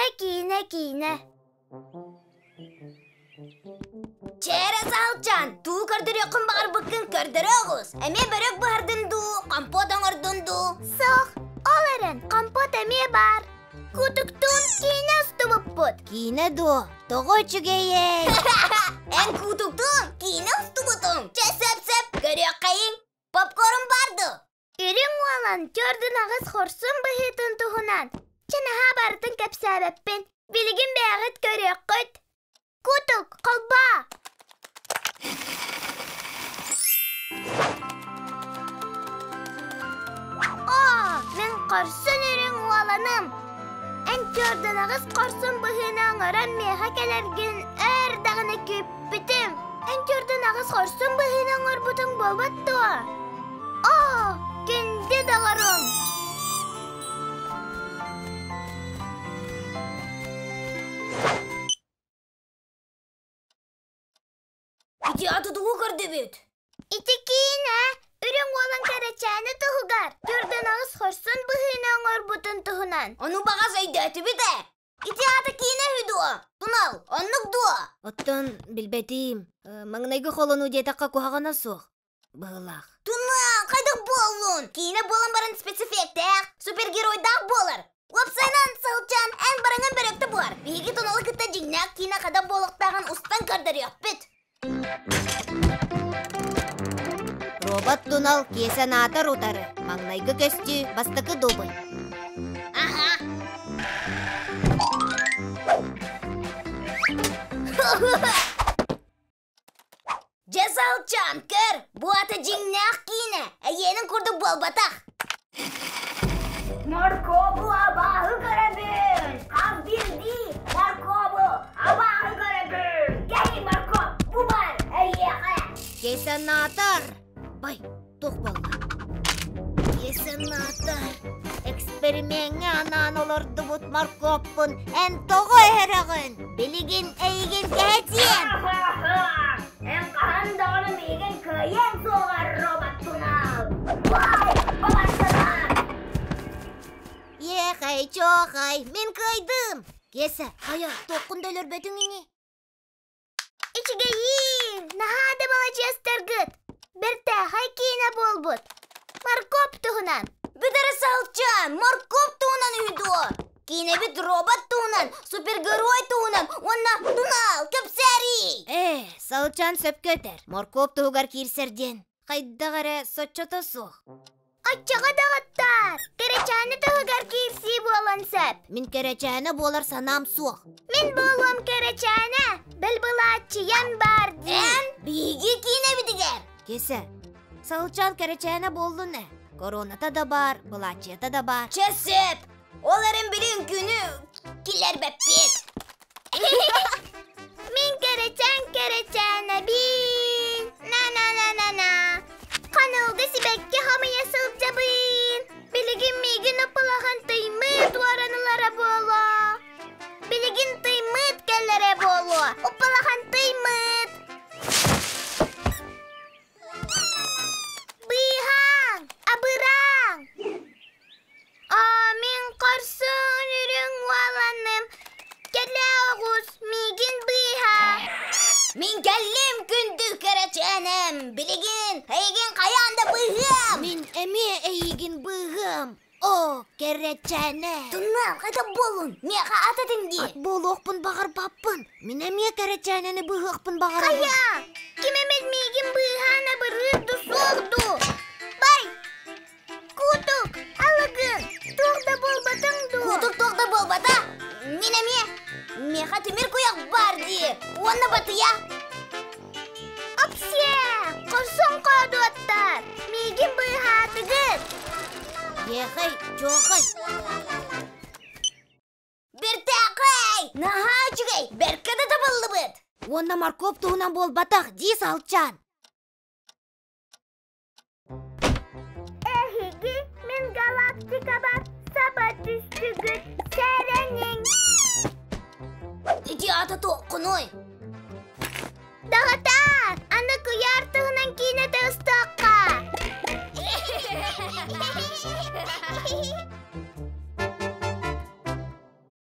Киинэ, киинэ, киинэ. Чээрэ Саһылчаан, туу көрдөрүөххүн баҕарбыккын көрдөрө оҕус. Эмиэ бөрөк буһардын дуу, компот оҥордун дуу? Суох, ол эрэн компот эмиэ баар. Кутуктуун киинэ устубуппут. Киинэ дуо? Тоҕо үчүгэйэй? Эн кутуктуун киинэ устубутуҥ. Чэ, сөп-сөп, көрүөххэйиҥ. Попкорн баар дуу? Үрүҥ уолан төрдүн аҕыс хорсун быһыытын туһунан чэ наһаа барытын кэпсээбэппин. Билигин бэйэҕит көрүөххүт. Кутук, холбоо! Оо, мин хорсун үрүҥ уоланым! Эн төрдүн аҕыс хорсун быһыыны оҥорон миэхэ кэлэргин өр даҕаны күүппүтүм. Эн төрдүн аҕыс хорсун быһыыны оҥорбутуҥ буолбат дуо? Оо, күндү доҕорум! Ити аты тугу көрдүбүт? Ити киинэ үрүҥ уолан кэрэчээни туһугар төрдүн аҕыс хорсун быһыыны оҥорбутун туһунан. Ону баҕас өйдөөтүбүт ээ. Ити аата киинэ үһү дуо? Тунал, оннук дуо? Оттон билбэтиим. Маҥнайгы холонуу диэтэххэ куһаҕана суох. Быһыылаах. Тунал, хайдах буоллун? Киинэ буолан баран спецэффектээх, супергеройдаах буолар. Уопсайынан, сылдьан, эн бараҥын бөрөктө буолар. Биһиги Туналы кытта дьиҥнээх киинэ хайдах буолуохтааҕын устан көрдөрүөхпүт. Робот Тунал киэсэнаатар утары. Маҥнайгы көстүү, бастакы дубль. Аха. Дьэ, Салчан, көр, бу ата дьиҥнээх киинэ, эйиэнин курдук буолбатах. Моркуобу абааһы көрөбүн! Хас биирдии моркуобу абааһы көрөбүн! Кэһии моркуоп, бу бар, эйиэхэ! Кесенатор! Бай, туох буолла? Кесенатор! Эксперимеҥҥэ анаан олордубут моркуоппун эн тоҕо өһөрөҕүн? Билигин эйигин кэһэтиэм! Эн хаһан даҕаны миигин кыайыаҥ суоҕар, робот тунал! Бай, бабастана! Ехай, чохай, мин кыайдым! Киэсэ, хайа, туоххун да өлөрбөтүҥ ини? Үчүгэйиин, наһаа да маладьыастаргыт! Бэртээхэй киинэ буолбут. Моркуоп туһунан. Бүтэрэ саһылчаан, моркуоп туһунан үһү дуо? Киинэбит робот туһунан, супергерой туһунан уонна тунал кэпсээрий! Ээ, Саһылчаан сөпкө этэр. Моркуоп туһугар киирсэр диэн хайдах эрэ соччото суох. Оччоҕо доҕоттоор, кэрэчээнэ туһугар киирсии буолан сөп. Мин кэрэчээнэ буолар санаам суох. Мин буолуом кэрэчээнэ, бэл былааччыйан баар дии. Эн биһиги киинэбитигэр. Киэсэ, Саһылчаан кэрэчээнэ буоллун ээ. Короната да баар, былааччыйата да баар. Чэ сөп. Ол эрэн били үҥкүүнү киллэрбэппит. Мин кэрэчээн кэрэчээнэбин. На-на-на-на-на. Ханыылга сибэкки хамыйа сылдьабын. Билигин миигин ыпылахан тыймыт уоранылара буолуо. Билигин тыймыт кэлэрэ буолуо. Уппалахан тыймыт. Быыһааҥ! Абырааҥ! Аа, мин хорсун үрүҥ уоланым, кэлэ оҕус, миигин быыһаа! Мин кэллим, күндү кэрэчээнэм! Билигин эйигин хайаан да быыһыам! Мин эмиэ эйигин быыһыам! Оо, кэрэчээнэ! Туннаах, хайдах буоллун? Миэхэ ат этиҥ дии! Ат буолуохпун баҕарбаппын. Мин эмиэ кэрэчээнэни быыһыахпын баҕарабын. Хайа! Ким эмит миигин быыһаан абырыыр ду суох дуу? Бай! Кутук, алыгын, туох да буолбатыҥ дуо? Кутук туох да буолбата. Мин эмиэ. Миэхэ тимир куйах баар дии. Уонна батыйа. Опсиэ! Хорсун хоодуоттар! Миигин быыһаатыгыт! Ехай, чуохай! Бэртээхэй! Наһаа үчүгэй! Бэркэ да табыллыбыт! Уонна моркуоп туһунан буолбатах, дии Салчаан. Эһиги мин галактикабар саба түстүгүт, сэрэниҥ! Ити аата туоххунуй? Даҕаттар!